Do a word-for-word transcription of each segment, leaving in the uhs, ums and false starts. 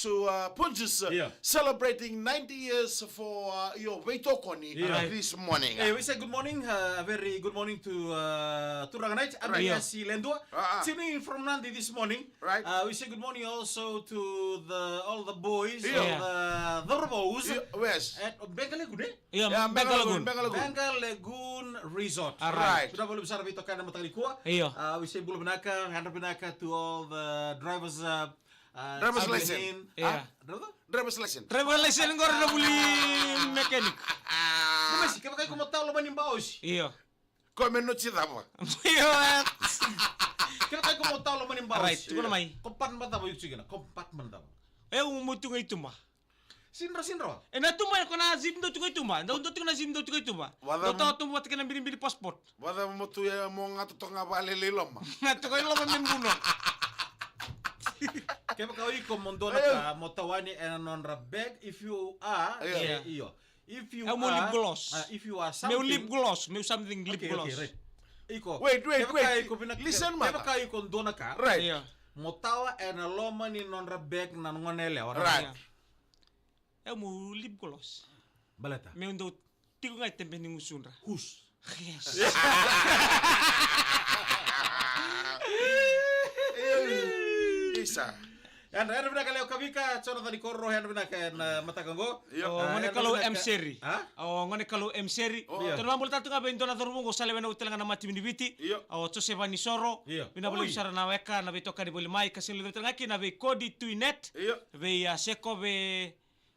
to uh, Punjas, uh, Yeah. celebrating ninety years for uh, your veitokoni Yeah. Right. this morning. Hey, we say good morning, uh, a very good morning to uh, Turaga Night. Right. Andreas Ledua. Ah, ah. Tuning in from Nadi this morning. Right. Uh, we say good morning also to the all the boys, Yeah. all the Dorobos. Yeah, yes. At Bengalegu, ne? Io, Yeah, Benga Lagoon, Benga Lagoon. Benga Lagoon Resort. All right. Right. Vinaka vakalevu sara veitokani ena mataka nikua. Io. Uh, we say bula vinaka, yadra vinaka to all the drivers, uh, uh, Driver's checking license. in. Io. Huh? Driver? Driver's license. Driver's license qori na vuli mechanic. Masi, kevaka iko mo tau loma ni baosi. Io. Ko me noti cava? Io, e. Kevaka iko mo tau loma ni baosi. Right, tukuna mai. Compartment cava iko tiko kina? Compartment cava? E, au mo tu ga i tuba. Sidra, sidra. E na tuba, ko na zip dau tiko i tuba. Dau, dau tiko na zip dau tiko i tuba. Vacava Dau tawa tuba vata kei na biribiri passport. Vacava mo tu e mo ga totoka ga vakalele i loma. Ga toka i loma me buno. Kevaka o iko mo dua na Ayo. ka mo tawani ena nodra bag, if you are, Ayo. e, io. If you Au mo are, lip gloss. uh, if you are Meu lip something, gloss. Meu something lip Okay, gloss. okay, right. Iko. Wait, wait, Kevaka wait. iko vina-, Listen, mother. kevaka iko dua na ka, Right. Io. mo tawa ena loma ni nodra bag na gone yalewa, Right. Io. E mo lip gloss. Baleta. Meu dau tiko ga e tebe ni gusudra. Hus. Yes. Isa. Yadra, yadra vinaka lewa ka vika, Jonathan Koro, yadra vinaka ena mataka qo. Io. O Ah, Gone yadra Kalou vinaka. M Seri. Ha? O Gone Kalou M Seri. O. Io. Tona mabula tatu ga vei dua na cauravou qo sa lewe na utela ga na mati ni Viti. Io. O Joseph Anisoro. Io. Vinaka vakalevu Oi. sara na weka, na veitokani voli mai, ka sega ni levu tale ga kina vei Kodi Tuinet. Io. Vei a Seko, vei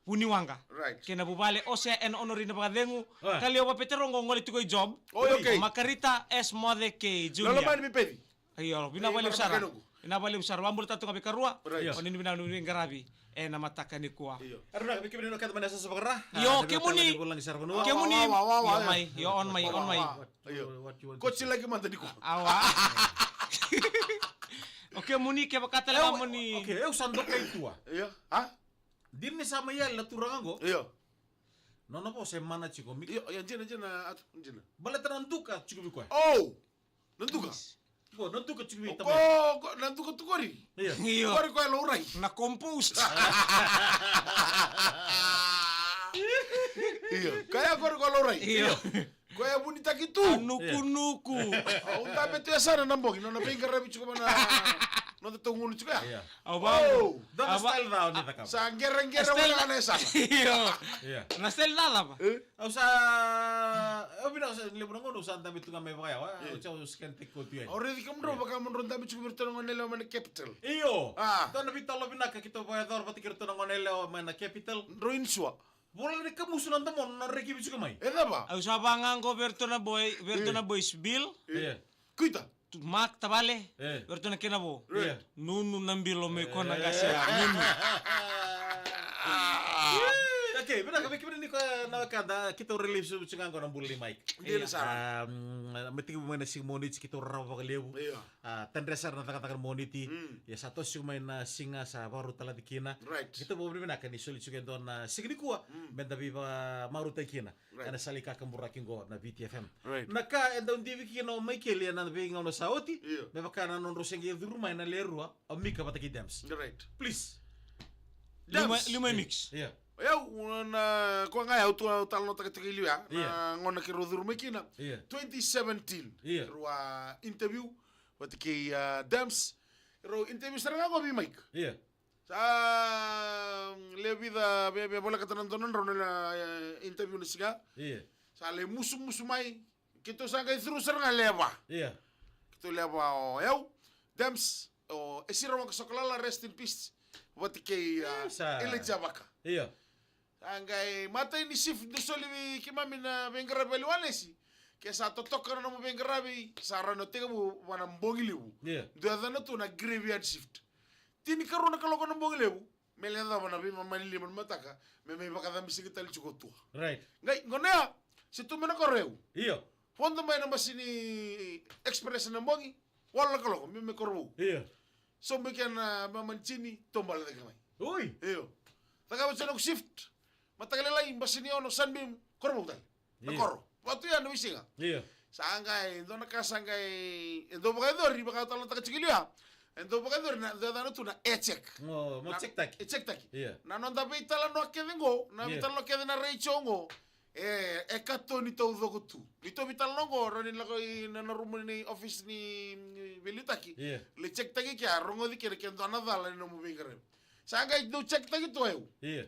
Vuniwaqa. Right. Kei na vuvale Osea ena Honorina Vakacegu. Ah. Ka liwa vapetero qo gole tiko i job. Oi, okay. O Makarita S Moce kei Junior. Lolo mai ni pipeci. Io, vinaka vakalevu sara. Vinaka vakalevu sara. Vabula tatu ga vei karua. Right. Io. O ni vinaka ni veiqaravi ena mataka nikua. Io. Era vinaka vei kemuni na keda mai na sasa vakara. Io, Ah, kemuni. Kemuni. Wa, wa, wa, wa, Io, wa. mai. Io, on mai, on mai. Wa, wa, wa. Io. What you want Ko to say? Tilaki mada nikua. Awa. O kemuni, kevaka tale ga Au, moni. Okay, au sa dokai tua. Io. Ha? Dina ni sa mai yali na turaga qo. Io. Nona vosa e mana tiko, Mika. Io, io, dina, dina, atu, dina. Baleta na duka tiko vei koya. Oh! Na duka. Qo, na duka tiko vei Ko, tamai. ko, na duka tu qori. Io. Io. Qori koya laurai. Na compost. Io. Koya qori koya laurai. Io. Koya vunitaki tu. A nukunuku. Au dabe tu e yasana na bogi, nona veiqaravi tiko mai na noda taugunu tiko ya. Io. Au vau. Oh. Dua na Ava- style ca o ni cakava. Sa qereqere Style- wale ga na yasana. Io. Io. Na style ca cava? Eh? Au sa, au vinaka sa levu na gauna au sa dabe tu ga mai vakayawa. Io. Au sa, au scan take kotu yani. Au raici kemudrau Io. vaka mudrau dabe tiko vei iratou na gone yalewa mai na capital. Io. Ah. Dua na veitalanoa vinaka keitou vakayacora vata kei iratou na gone yalewa mai na capital. Drau insure. Vola ni kamusu na domoda na reki vei tiko mai. E cava? Au sa vaqo vei iratou na boy, vei iratou na boys, Bill. Io. Kuita. Mark tavale. Io. Vei iratou na kena vo. Io. Nunu na bilo me kona qase ya. Nunu. Okay, vinaka vei kemuni ni koya na wekada, keitou relive sobu tiko ga qo na bula ni Mike. Dina sara. Ah, mm, me tekivu mai na siga Moniti keitou rarawa vakalevu. Io. Ah, tadre sara na cakacaka na Moniti. Mm. Ia sa toso tiko mai na siga sa vakarau talaci kina. Right. Keitou vakavinavinaka ni soli tiko e dua na siga nikua. Mm. Me da veivakamarautaki kina. Right. Ena sala i kakaburaki qo na Viti F M. Right. Na ka e dau divi kina o Maikeli ena veigauna sa oti. Io. Me vaka na nodrau se qai curu mai na lewe rua o Mika vata kei Dams. Right. Please. Lima, Dams. Lima mix. Io. Io, na, koya ga au tu, au talanoataka tiko i liu ya. Io. Na gauna keirau curu mai kina. Io. Twenty seventeen. Io. Keirau a interview vata kei, ah, Dams. Keirau interview sara ga qo vei Mike. Io. Sa lewe vica, via, via volekata na dua na drau na, eh, interview na siga. Io. Sa lai musumusu mai. Keitou sa qai curu sara ga lewe va. Io. Keitou lewe va o yau. Dams, o Esira Waqasokalala, rest in peace. Vata kei, ah, Io, sa- Elijah Vaka. Io. Sa qai matai ni shift dau soli vei keimami na veiqaravi Aliwanesi. Ke sa totoka na nomu veiqaravi, sa rawa ni o tekivu vua na bogi levu. Io. Dau yacana tu na graveyard shift. Tinikarua na kaloko na bogi levu, me lai yacova na veimama ni lima ni mataka, me mai vakacabi siga tale tiko o tua. Right. Qai, gone ya, se tu mai na koro yau. Io. Vodo mai na basi ni express na bogi, walu na kaloko, me mai Korovou. Io. Sobu i kea na mama ni tini, taubale cake mai. Oi. Io. Cakava tiko noqu shift. Mataka lailai, basi ni ono, Sunbeam, Korovou tale. Na Io. koro. Vatu ya na veisiga. Io. Sa qai, dua na ka sa qai, e dau vakayacori, vakatalanoataka tiko i liu ya. E dau vakayacori na, dau yacana tu na e check. Mo, mo Na, check taki. E check taki. Ia. Na noda veitalanoa kece qo, na Ia. veitalanoa kece na retio qo. E, e katoni taucoko tu. Ni tou veitalanoa qo, rawa ni lako i na, na rumu ni office ni, ni veiliutaki. Ia. Le check taki kea, rogoci kina ke dua na cala ni nomu veiqaravi. Sa qai dau check taki tu o yau. Ia.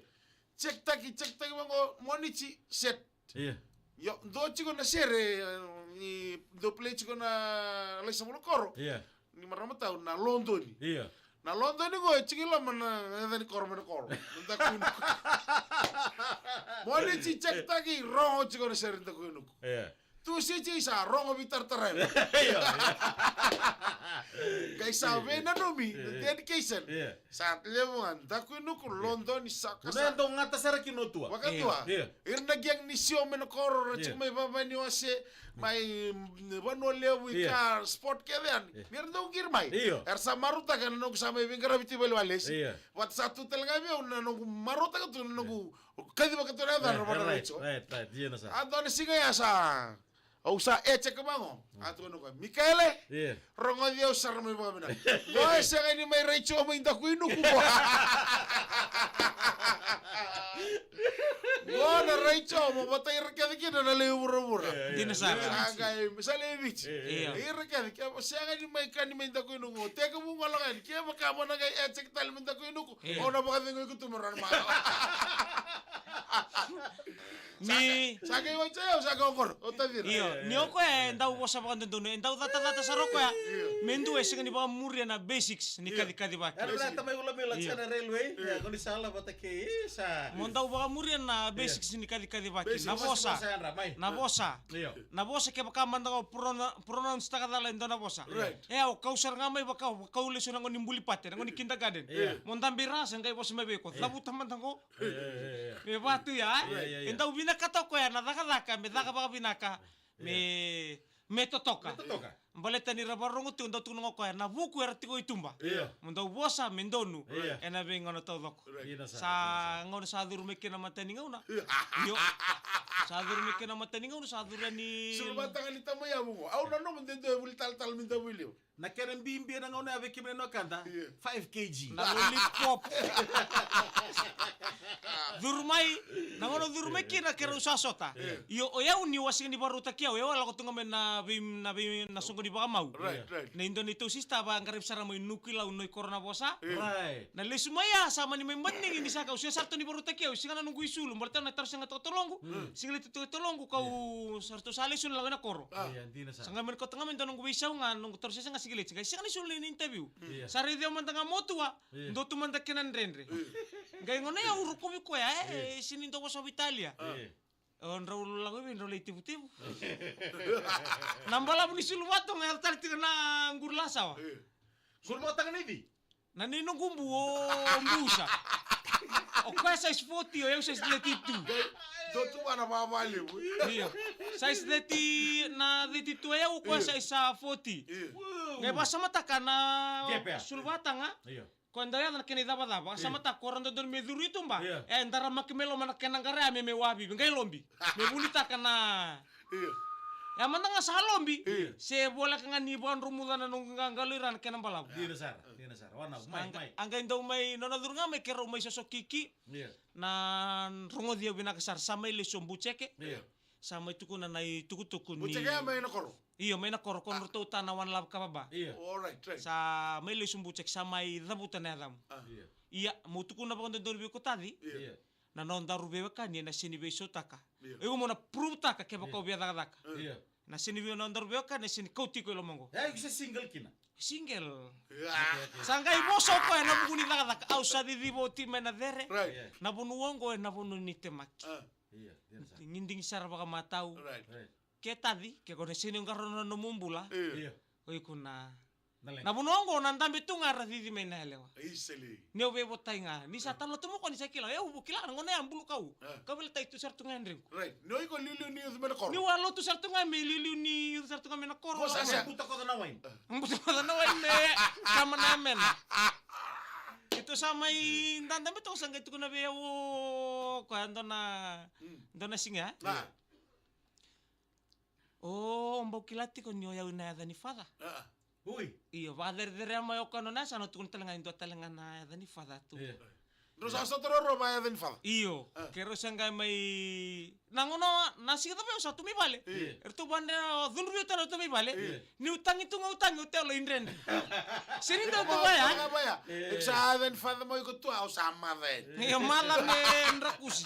Check taki, check taki vaqo, Monichi, set. Ia. Io, dua tiko na sere, eh, ni dau play tiko na Laisa Vula Koro. Ia. Ni marama tau na Lodoni. Ia. Na Lodoni qo e tiko i loma na yaca ni koro mai na koro. Na Dakuinuku. Monichi, check taki, rogo tiko na sere ni Dakuinuku. Ia. Tusi tiko sa rogo veitaratara. Ia, ia. Qai sa veinanumi, na Ia. dedication. Ia. Sa levu ga, Dakuinuku, Lodoni, sa Ko na kasa. dau gata sara kina o tua. Vakatua. Ia. Ira na gang ni sio mai na koro, ra Ia. tiko mai vavani wase, mai, mm, Vanua Levu i Ia. ka, sport kece yani. Ia. Ni ra dau qiri mai. Io. Era sa marautaka na noqu sa mai veiqaravi tu i valewalesi. Ia. Vata sa tu tale ga vei au na noqu marautaka tu na noqu kaci vakatura e cana Ia, vana right, raicho. right, right. Ia na sa. A dua na siga ya sa. Au sa e check vaqo. A tukuna o koya, Mikaele, Ia. rogoci au sara mai vakavinaka. Qo e sega ni mai raicho mai Dakuinuku qo. Qo na raicho, mo vata ira kece kina na lewe vuravura. Ia, ia. Dina sara. Sa qai, sa lewe Viti. Ia. Ira kece, ke sega ni mai kani mai Dakuinuku qo. Tekivu qo lako yani, kevaka mo na qai e check tale mai Dakuinuku. Ia. O na vakacegui iko tu me rau na mala. Ni Sa qai wai chai au, sa qai okoro, o tacira. Io, ni o koya e dau vosa vakadodonu, e dau catacata sara o koya. Io. Me dua e sega ni vakamuria na basics ni Io. kacikaci vaki. Era Basics. na tamai ula mila Io. chana railway, Io. e, ko ni sa la vata kei, e, sa. Mo dau vakamuria na Io. basics ni kacikaci vaki. Basics. Na Vosa vosa. yadra, mai. Na vosa. Io. Na vosa kevaka mada ga o prono-, pronounce taka cala e dua na vosa. Right. E, o kau sara ga mai vakau, vakau lesu na goni buli pate, na goni kindergarten. Io. Mo dabe i ra sa qai vosa mai vei iko. Io. Cavuta mada qo. Ia, ia, ia, ia. Me vatu ya, Ia, ia, ia. e dau vinakata o koya na cakacaka, me caka vakavinaka, me, me totoka. Me totoka. Baleta ni ra varogo tiko, dau tukuna o koya, na vuku era tiko i tuba. Ia. Mo dau vosa, me donu, Ia. ena veigauna taucoko. Ia na sa, Sa ia na sa. gauna sa curu mai kina mata ni gauna. Io. Sa curu mai kina mata ni gauna, sa curu yani. Sulu vata ga ni tama ya vuku. Au na nomu dede vuli talatala mi da vuli. Na kena bibi ena gauna ya vei kemuni na wekada, Io. five K G. Na lollipop. Curu mai, na gauna curu mai kina keirau sa sota. Io. Io, o yau ni wasika ni varautaki au, yau a lako tu ga mai na vei, na vei, na soqo ni vakamau. Right, right. Na idua neitou sista va qaravi sara mai Nukuilau, Noikoro, Navosa. Io. Right. Na lesu mai ya, sa mani mai matnigi ni sa kau, se sara tu ni varautaki au, siga na noqu isulu, baleta na taro sega toka toloqu, Mm. siga leti toka toloqu, kau Io. sara tu sa lesu na lako ina koro. Ah. Io, dina sara. Sa qai mani kauta ga mai dua noqu veisau ga, noqu taro se sega siga leti, qai sega ni sulu ni interview. Io. Sa raici au mada ga mo tua, Io. dua tu mada kena dredre. Io. Qai gona ya au rokovi koya, e, Io. sini dua vosa vei Italia. Io. O drau lako vei drau lai tevutevu. Na balavu ni sulu vata ga, yaco tale tiko na quru lasawa. Io. Sulu vata ga na ivi? Na nei noqu bu o Busa. O koya size forty, o yau size thirty-two. Dou tu vana vavalevu. Io. Size thirty na thirty-two o yau, o koya Io. size, ah, forty. Io. Qai vasamataka na Gap ya. sulu vata ga. Io. Ko dau yaco na kena icavacava, Io. sa mataka ko ra dodonu me curu i tuba. Io. E daramaki me loma na kena qara ya me, me wavivi, qai lobi. Me vunitaka na Io. E mada ga sa lobi, Io. se voleka ga ni vakadromuca na noqu qaqalo i ra na kena balavu. Dina sara, dina sara. Wana, mai, mai. A qai dau mai, nona curu ga mai keirau mai sosokiki. Io. Na rogoci au vinaka sara, sa mai lesu o Bucheke. Io. Sa mai tukuna na itukutuku ni Bucheke ya mai na koro? Io, mai na koro, ko Ah. nodratou ta na One Love Kava Bar. Io. All right, right. Sa mai lesu Bucheke, sa mai cavuta na yacamu. Ah. Io. Ia, mo tukuna vakadodonu vei iko Taci. Io. Io. Na nodaru veiwekani ena sega ni veisautaka. Io. Iko mo na prove taka kevaka Io. o via cakacaka. Io. Na sega ni vei nodaru veiwekani, na sega ni kauti iko i loma qo. E, iko se single kina? Single. Io. Okay, okay. Sa qai vosa o koya ena vuku ni cakacaka. Au sa ciciva oti mai na cere. Right. Io. Na vanua oqo ena vanua ni temaki. Ah. Io, dina sara. Digidigi sara vakamatau. Right. Right. Ke Taci, ke ko na sega ni qarauna na nomu bula. Io. Io. O iko na Na leqa. Na vanua oqo na dabe tu ga ra cici mai na yalewa. Iseli. Ni au veivotai ga. Ni sa talanoa tu mai o koya ni sa kila. E, au kila na gone ya bulukavu. Ah. Ka veilatai tu sara tu ga e drequ. Right. Ni o iko liuliu ni youth mai na koro. Niu a lotu sara tu ga me liuliu ni youth sara tu ga mai na koro. Ko sa Sa sa. buta koca na wine. Buta koca na wine me kama na mena. Keitou sa mai dadabe toka sa qai tukuna vei au o koya dua na, Mm. dua na siga, e? Ah. O, bau kila tiko ni o yau na yaca ni father. Ah. Ui. Io, vakacerecerei mai o koya nona yasana, tukuna tale ga e dua tale ga na yaca ni father tu. Io. Drau sa sota ruarua mai yaca ni father. Io, keirau sa qai mai na gauna na siga cava au sa tu mai vale. Eratou vane cudruvi au tale au tu mai vale. Niu tagi tu ga au tagi au telo i dredre. Sega ni dau tu vaya. Vaya. E sa yaca ni father mai ko tu au sa maca e. Io, maca me drakusi.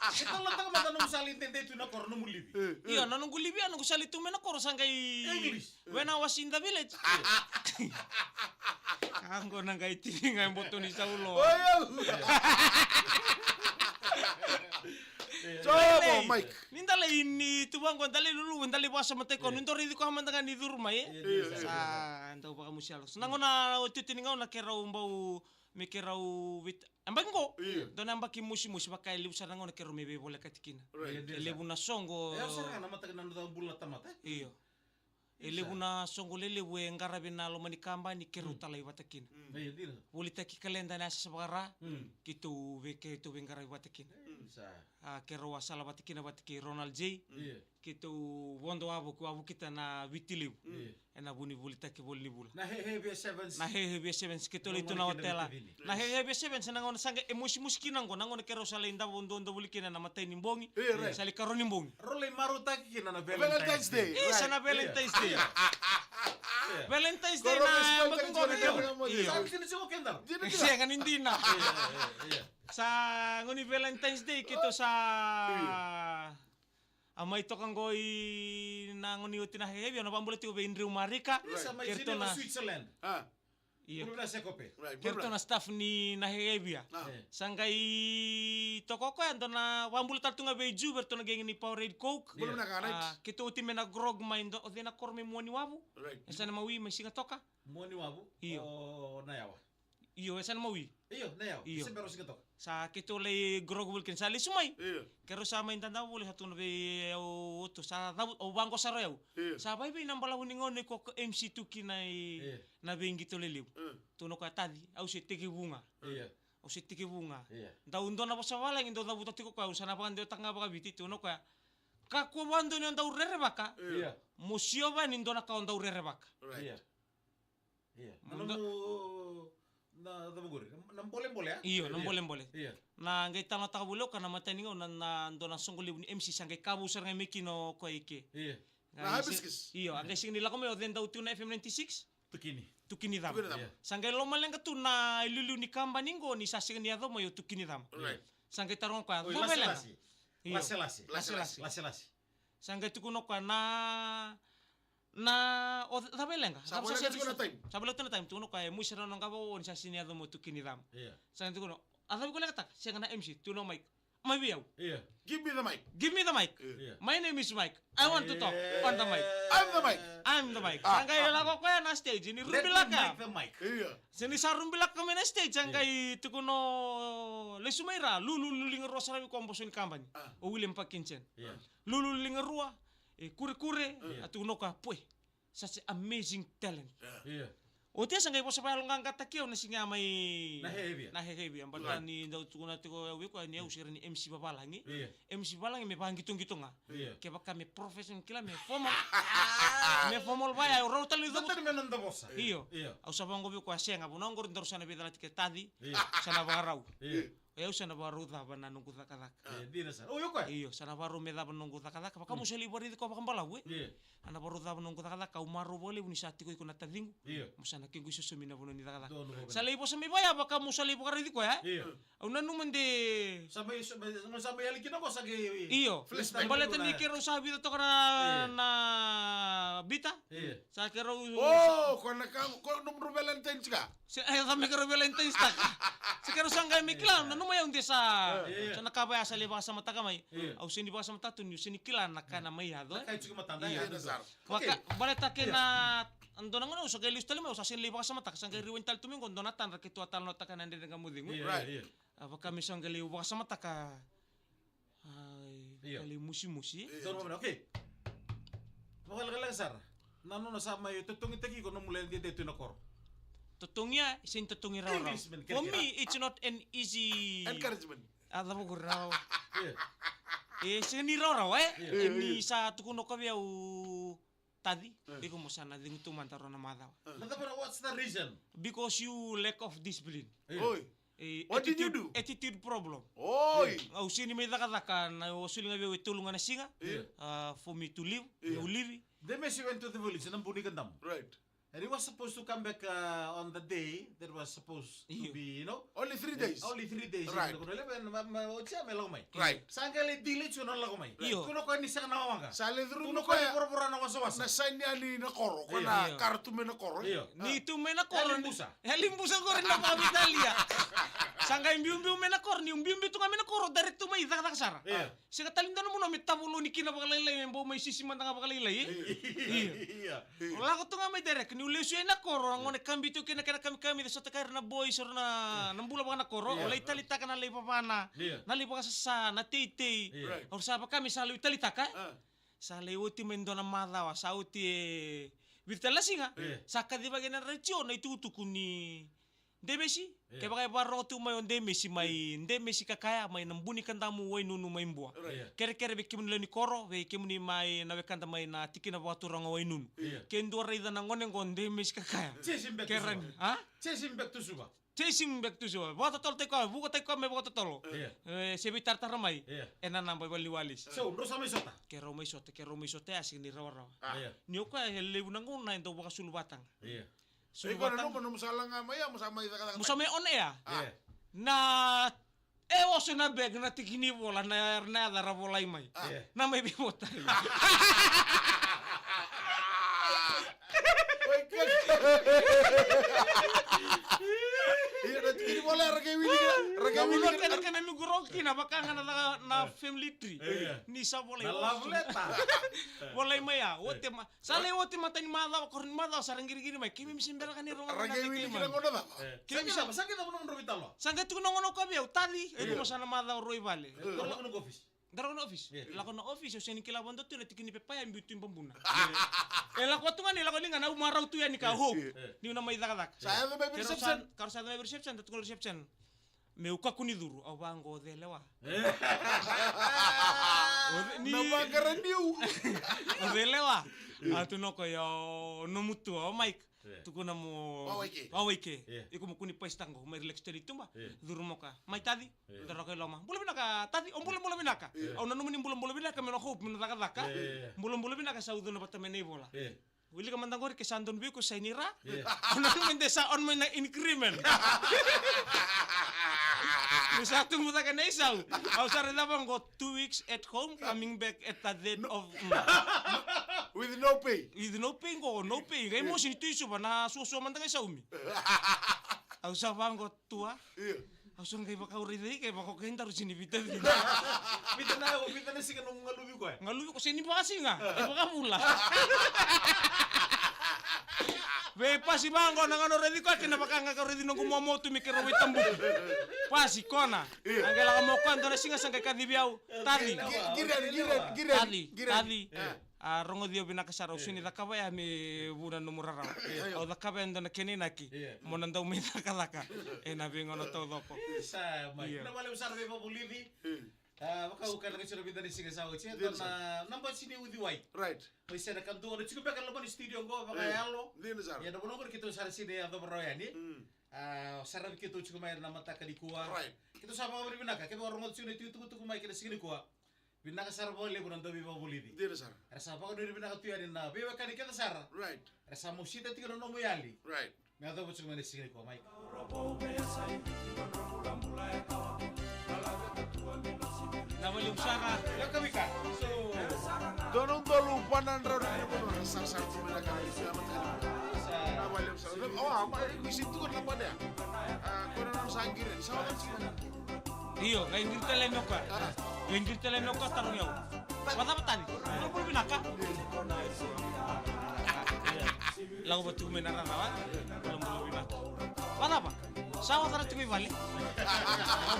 Ke talo taka mada nomu sala i dede tu na koro nomu livi. Io, na noqu livi a noqu sala i tu mai na koro sa qai English. When I was in the village. Aqo na qai tini ga e boto ni saulo. Jobo, Mike. Ni dala i ni tu vaqo dala i lulu dala i vakasamataki ko ni dora i ciko mada ga ni curu mai. Sa dau vakamusi alo. Sa na gona o titi ni gauna ke rau bau me ke rau vit. Yabaki qo. Dua na yabaki mosimosi vaka e levu sara na gauna ke rau me veivolekati kina. E levu na soqo. E au sara ga na mataka na noda bula na tamata. Io. E levu na soqo lelevu e qaravi na loma ni kabani ke rau talai vata kina. Volitaki kaleda na yasayasa vakara. Keitou vei keitou veiqaravi vata kina. A ke rau a sala vata kina vata kei Ronald J. Keitou vodo wavoki wavokita na Viti Levu. Ena vu ni volitaki voli ni vula. Na Hehevia Sevens. Na Hehevia Sevens keitou lai tu na otela. Na Hehevia Sevens na gauna sa qai e mosimosi kina qo na gauna keirau sa lai davo duadua voli kina na matai ni bogi. Sa lai karua ni bogi. Rau lai marautaki kina na Valentine's Day. Isa na Valentine's Day. Valentine's Day na makuqo. Sega ni dina. Sa goni Valentine's Day keitou sa a mai toka qo i na goni oti na Hehevia na vabula tiko vei Driu Marika. Keitou na Switzerland. Io. Kuravi na Sekope. Right, kuravi. Keitou na staff ni na Hehevia. Ah. Eh. Sa qai toka o koya dua na vabula tale tu ga vei Ju, vei ratou na geng ni Powerade Coke. Bula vinaka, right. Ah, keitou oti mai na grog mai dua, o cei na koro mai Muaniwavu. Right. E sa na mawi mai Sigatoka. Muaniwavu. Io. O Nayawa. Io, e sa na mawi. Io, Nayawa. Io. Se bero Sigatoka. Sa keitou lai grog voli kina sa lesu mai. Io. Keirau sa mai dadavu voli sa tukuna vei au otu sa cavu au vaqo sara o yau. Io. Sa vaivei na balavu ni gauna iko ko M C tu kina i na veiqito lelevu. Io. Tukuna o koya taci au se tekivu ga. Io. Au se tekivu ga. Io. Dau dua na vosa valagi dau cavuta tiko koya au sa na vakadewataka ga vakaviti tukuna o koya. Kakua vakadua ni o dau rerevaka. Io. Mo siova ni dua na ka o dau rerevaka. Right. Io. Ia. Na nomu na cava qori? Na bolebole a? Io, na bolebole. Ia. Na qai talanoataka voli au ka na matai ni gauna na dua na soqo levu ni M C sa qai kavou sara ga mai kina o koya i ke. Ia. Na hibiscus. Io, a qai sega ni lako mai o cei dau tiko na F M ninety six. Tukini. Tukini cava. Tukini cava. Ia. Sa qai lomaleqa tu na iliuliu ni kabani qo ni sa sega ni yaco mai o tukini cava. Right. Sa qai taroga o koya. Oi, cava e leqa? Laselase. Io. Laselase. Laselase. Laselase. Sa qai tukuna o koya na Na o cava e leqa? Sa voleka tiko na time. Sa voleka tiko na time. Tukuna o koya e musu sara na noqu vakaoqo ni sa sega ni yaco mo tukuni cava. Sa qai tukuna o a cava iko leqataka? Sega na M C. Tukuna o Mike. Mai vei au. Give me the mic. Give me the mic. My name is Mike. I want to talk on the mic. I'm the mic. I'm the mic. Sa qai lako o koya na stage ni rubilaka. Sega ni sa rubilaka mai na stage sa qai tukuna o lesu mai ra lululu liga rua sara vei koya boso ni kabani. O William Parkinson. Lululu liga rua. E kurekure, a tukuna o koya, pue, such amazing talent. Oti ya sa qai vosa vakayaloqaqataki au na siga mai na Hehevia. Na Hehevia, baleta ni dau tukuna tiko au vei koya ni au sega ni M C vavalagi. M C vavalagi me vaqitoqito ga. Kevaka me professional kila me formal. Me formal vaya, au rau tale ni cavuta. Io. Au sa vaqo vei koya sega, vanua qori daru sa na veicalati ke taci. Sa na vakarau. O yau sa na vakarau cava na noqu cakacaka. E, dina sara. O, io koya. Io, sa na vakarau me cava na noqu cakacaka. Vaka mo sa lai vakaraici koya vakabalavu, e. Io. A na vakarau cava na noqu cakacaka, au marau vakalevu ni sa tiko iko na taciqu. Io. Mo sa na kequ isosomi na vanua ni cakacaka. Donu vakalevu. Sa lai vosa mai vaya, vaka mo sa lai vakaraici koya, e. Io. Au nanuma de. Sa mai, sa mai, sa mai yali kina ko sa ke. Io. Flashback. Baleta ni keirau sa vica toka na, na bita. Io. Sa keirau. O, ko na ka, ko nomudrau Valentine's ka. Se, e, sa me keirau Valentine's taka. Se keirau sa qai me kila, nanuma yau de sa. Sa na ka vaya sa lai vakasamataka mai. Au sega ni vakasamataka tu niu sega ni kila na ka na mai yaco. Na ka e tiko matada. Io. Vaka, baleta ke na, dua na gauna au sa qai lesu tale mai, au sa sega ni lai vakasamataka, sa qai rewind tale tu mai qo, dua na tadra keitou a talanoataka na Dredre Ga Mo Cegu. Right. A vaka me sa qai lai vakasamataka. Ai, io. Kali musumusi. Io. Toro mena, okay. Vakalekaleka sara. Na nona sa mai totogitaki iko nomu lai dede tu na koro. Totogi ya, e sega ni totogi rawarawa. Englishman, kere kere. For Me, it's not an easy. Encouragement. A cava ko rawa. Io. E sega ni rawarawa, e? Io. E ni sa tukuna o koya vei au. Taci, iko mo sa na cegu tu mada rua na macawa. Na cava na, what's the reason? Because you lack of discipline. Oi. E, what did you do? Attitude problem. Oi. Au sini mai cakacaka na wasuli ga vei au e tolu ga na siga. Yeah. Uh, for me to leave, yeah, au livi. Demesi went to the village, na Buni Kadamu. Right. And he was supposed to come back, uh, on the day that was supposed to be, you know. Only three days. Only three days. Right. Oti me lako mai. Right. Sa qai lai delay tu na lako mai. Io. Tukuna o koya ni sega na waqa. Sa lai curu na koya. Tukuna o koya ni voravora na wasawasa. Na saini yani na koro. Koya na kara tu mai na koro. Io. Ni tu mai na koro. Yali busa. Yali busa qori na vakaveitalia. Sa qai biubiu mai na koro, ni biubiu tu ga mai na koro, direct tu mai cakacaka sara. Io. Sega tale ni dua na vanua me tavoloni kina vakalailai, me bau mai sisi mada ga vakalailai, e? Io. Io. Lako tu ga mai direct, niu lesu yani na koro, gone kabito kina kena kamikamica, sota kai ira na boys, ira na, na bula vaka na koro, au lai talitaka na lai vavana, na lai vakasasa, na teitei. Io. Right. Au sa vaka me sa lai talitaka, e? Sa lai oti mai dua na macawa, sa oti e vica tale na siga, sa kacivaki ena retio na itukutuku ni Demesi, kevaka e vakarorogo tu mai o Demesi mai, Demesi Kakaya mai na Buni Kadamu Wainunu mai Bua. Right. Kerekere vei kemuni lewe ni koro, vei kemuni mai na wekada mai na tikina vakaturaga Wainunu. Ke dua raica na gone qo Demesi Kakaya. Chase him back to Suva. A? Chase him back to Suva. Chase him back to Suva. Vakatotolo tiko, vuka tiko me vakatotolo. E, se veitaratara mai. Ena naba i valeniwali. So, drau sa mai sota? Keirau mai sota, keirau mai sota, e a sega ni rawarawa. Ni o koya e levu na gauna e dau vakasuluvataga. Suluvata. Iko na nomu, nomu sa laga mai ya, mo sa mai cakacaka. Mo sa mai on air. Na, e oso na bag na tiki ni vola na, na yaca ra volai mai. Na mai vei vota. Io, na tiki ni vola ra qai wili kina, ra qai wili kina. Kena, kena miguro kina vaka ga na, na family tree. Ni sa volai. Na love letter. Volai mai ya, ote ma Sa lai oti mata ni macawa, koro ni macawa sa ra qiriqiri mai. Keimami se bera ka ni rogo. Ra qai wili kina gona cava? Keimami sa, sa qai cava nomudrau veitalanoa? Sa qai tukuna gona o koya vei au, Taci, e dua mo sa na macawa rua i vale. Dou lako na office. Dou lako na office. Lako na office, au sega ni kila vakadua tu na tiki ni pepa ya biu tu i babuna. E lako tu ga ni lako liga na au marau tu yani ka hope niu na mai cakacaka. Sa yaco mai vei reception. Ka ra sa yaco mai vei reception, da tukuna reception. Meu kakua ni curu, au vaqo o celewa. Na vaqara niu. O celewa. A tu noko ya o nomu tua, o Mike. Tukuna mo. Wawaike. Wawaike. Iko mo kua ni paisitaka qo, mai relax tale i tuba. Curu mo ka. Mai Taci. Doroka i loma. Bula vinaka Taci, o bula bula vinaka. Au nanuma ni bula bula vinaka me na hope me na cakacaka. Bula bula vinaka sa ucuna vata me na ivola. Wilika mada qori ke sa donu vei iko saini ra. Au nanuma de sa on mai na increment. Ni sa tubu cake na isau. Au sa raica vaqo two weeks at home, coming back at the third of With no pay. With no pay qo, no pay. Qai mosi ni tu i Suva na suasua mada qai saumi. Au sa vaqo tua. Au sa qai vakauraica ike vakaokai daru sini vitavita. Vita na, vita na siga nomu galuvi koya? Galuvi koya sini vakasiga, e vakavula. Vei pasi vaqo na gano raici koya kei na vaka ga ka raici noqu momo tu me keirau veitabuki. Pasi kona. A qai lako mo koya dua na siga sa qai kacivi au. Taci. Taci. Taci. A rogoci au vinaka sara, au sini cakava ya me vuna nomu rarawa. Au cakava ya dua na kena inaki mo na dau mai cakacaka ena veigauna taucoko. Sa mai. Na vale au sara vei vavulici. A vaka au kana ka sira vida ni siga sa oti. Dina sara. Na naba sini uciwai. Right. Mai sena ka dua na tiko beka loma ni studio qo vakayalo. Dina sara. Ia na vanua qori keitou sara sini yacova rawa yani. A sara vei keitou tiko mai na mataka nikua. Right. Keitou sa vakavinavinaka keitou a rogoca tiko na itukutuku mai kei na siga nikua. Vinaka sara vakalevu na dau veivakavulici. Dina sara. Era sa vakanuinui vinaka tu yani na veiwekani kece sara. Right. Era sa mosita tiko na nomu yali. Right. Me yacova tiko mai na siga nikua mai. Na valevu sara. Ia ka vika. So. Dua na udolu va na drau na vanua era sarasara tu mai na ka. Na valevu sara. O, a, ma, e, kuisi tu na vanua. A, ko na nona sa qiri. Sa vaka tiko. Io, qai qiri tale mai o koya. Qai qiri tale mai o koya, tarogi au. Vacava Taci? Bulabula vinaka? Lako vata tiko mai na rarawa. Bulabula vinaka. Vacava? Sa oca ra tiko i vale.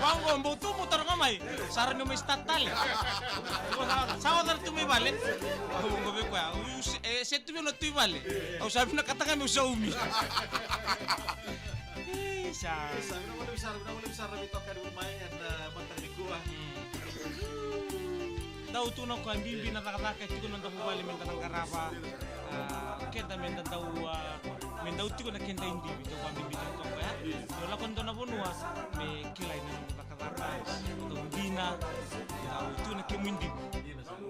Vaqo bau tu bau taroga mai. Sa ra ni mai start tale. Sa oca ra tiko mai vale. Au vaqo vei koya. Au se, e, se tu vei au na tu i vale. Au sa vinakata ga meu saumi. Isa. Isa, vinaka vakalevu sara, vinaka vakalevu sara na veitokani mai ena mataka nikua. Dau tukuna o koya bibi na cakacaka e tiko na noda vuvale meda na qarava. A, A, keda me da dau, a, me dau tiko na keda idivi, dau vabibita toka ya. Ni o lako dua na vanua, me kilai na nomu cakacaka, dau dina, dau tiko na kemu idivi.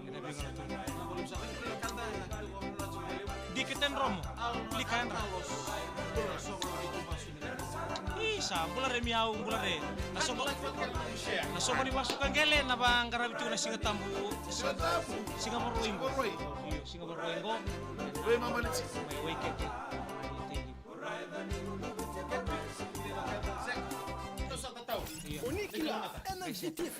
Ena veigauna tu. Dikete dromo, lika yadra. Isa, bula re Miyau, bula re. Na soqo, na soqo ni vasuka qele na vaqaravi tiko na Siga Tabu. Siga Tabu. Siga Vakarauwai qo. Siga Vakarauwai. Io, Siga Vakarauwai qo. Vei mama ni tiko. Mai Waikeke. Io. O ni kila, ena G T F